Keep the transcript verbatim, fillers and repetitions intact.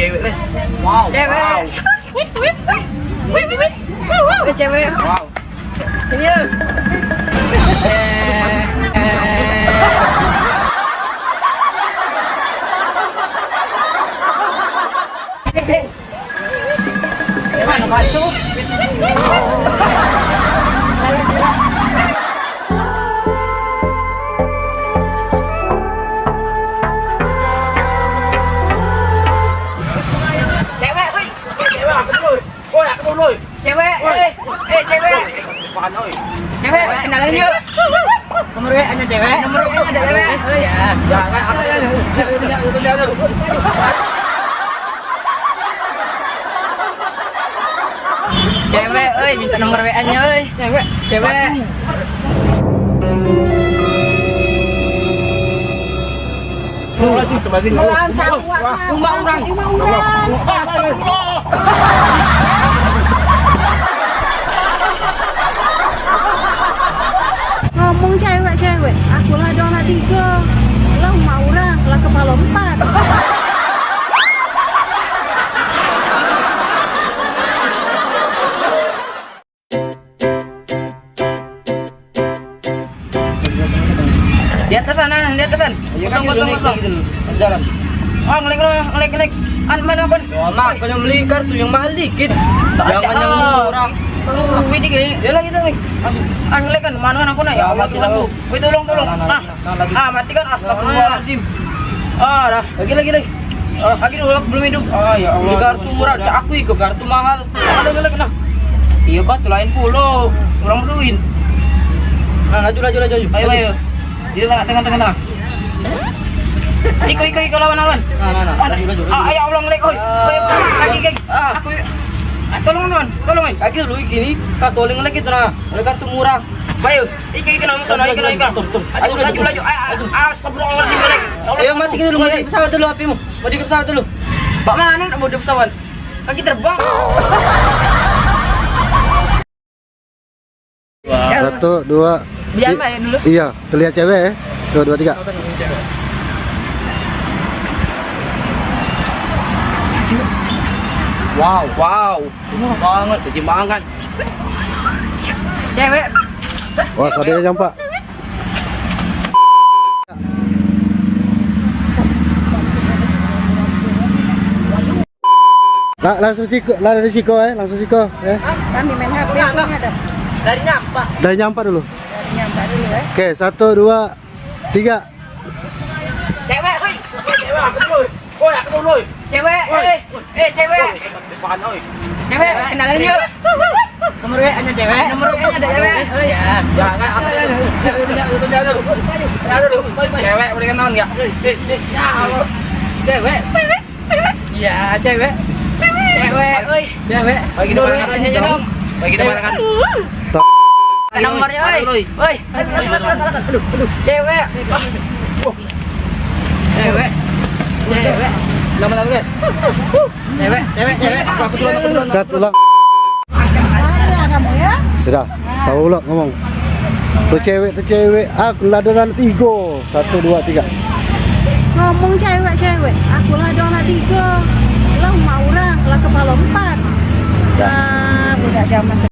Cewek, Les. Wow. Cewek. Wow. Wih, wih, wih. Wih, wih, wih. Wih, wih. Wow. Ini ya. Mana batu? Cewek, woi. Cewek, aku dulu. Woi, aku dulu. Cewek, eh, eh, cewek. Depan, oi. Cewek, kenalan yuk. Nomor W A-nya cewek. Nomor W A-nya ada cewek. Oh, iya. Jangan, aku dulu. Cewek, oi, minta nomor W A-nya, oi. Cewek. Cewek. Astagfirullahaladzim. Wah, rumah orang. Rumah orang. Astagfirullah. Ngomong cewek-cewek, aku lah ada anak tiga. Lah rumah orang, lah kepala empat. Di atas sana, di atas sana. Kosong, kosong, kosong. Jalan. Ah, ngelek, ngelek, ngelek, ngelek. An, mana, Bun? Wah, mak, kau yang beli kartu yang mahal dikit. Jangan yang murah. Duit dikit. Ya, lagi, lagi. An, ngelek kan, mana kan aku nak? Ya Allah, Tuhan, tuh. Woi, tolong, tolong. Nah, nah, nah, nah, lagi. Ah, mati kan, astagfirullahaladzim. Ah, dah. Lagi, lagi, lagi. Ah, lagi dulu, aku belum hidup. Ah, ya Allah. Ini kartu murah, cak aku ikut kartu mahal. Ada lagi, nah. Iya, kartu lain pula. Orang berduit. Nah, laju, laju, laju, laju. Ayo, ayo. Di tengah, tengah, tengah, tengah. Iko, iko, iko, lawan, lawan. Nah, nah, nah. Laju, laju, laju. Ah, ya Allah, ngelek, oi. Oi, kaki, kaki. Ah, aku, ah, tolong, lawan. Tolong, oi. Kaki dulu, gini. Kartu lagi, nah. Ada kartu murah. Ayo. Iki, iki, nang sono, iki, nang, iki. Laju, laju, laju. Ah, ah, astagfirullahaladzim, Lek. Ayo, mati dulu, mati pesawat dulu, H P-mu. Mati pesawat dulu. Pak, mana nak mode pesawat? Kaki terbang. Satu, dua. Biar main dulu. Iya, kelihat cewek ya. Satu, dua, tiga. Wow, wow. Banget, kecil banget. Cewek. Wah, sadenya nyampak. Lah, langsung siko, lah dari siko, eh, langsung siko, eh. Kami main H P, aku ada. Dari nyampak. Dari nyampak dulu. Dari nyampak dulu, eh. Oke, satu, dua, tiga. Cewek, woi. Cewek, aku dulu. Woi, aku dulu. Cewek, woi, eh, eh, cewek. Depan, woi. Cewek, kenalan yuk. Nomor W A-nya cewek. Nomor W A-nya ada cewek. Oh, iya. Jangan, aku dulu. Aku dulu, aku dulu, aku dulu. Aku dulu. Cewek, boleh kenalan nggak? Eh, eh, eh, ya Allah. Cewek. Iya, cewek. Cewek, oi. Cewek. Bagi nomor W A-nya dong. Bagi nomor W A. Nomornya, oi. Oi. Cewek. Cewek. Cewek. Lama-lama, kan? Cewek, cewek, cewek. Aku duluan, aku duluan. Cut ulang. Sudah. Tahu lah ngomong. Tu cewek, tu cewek. Aku lah ada anak tiga. Satu, dua, tiga. Ngomong cewek, cewek. Aku lah ada anak tiga. Lah mak orang, lah kepala empat. Ya. Lah, budak zaman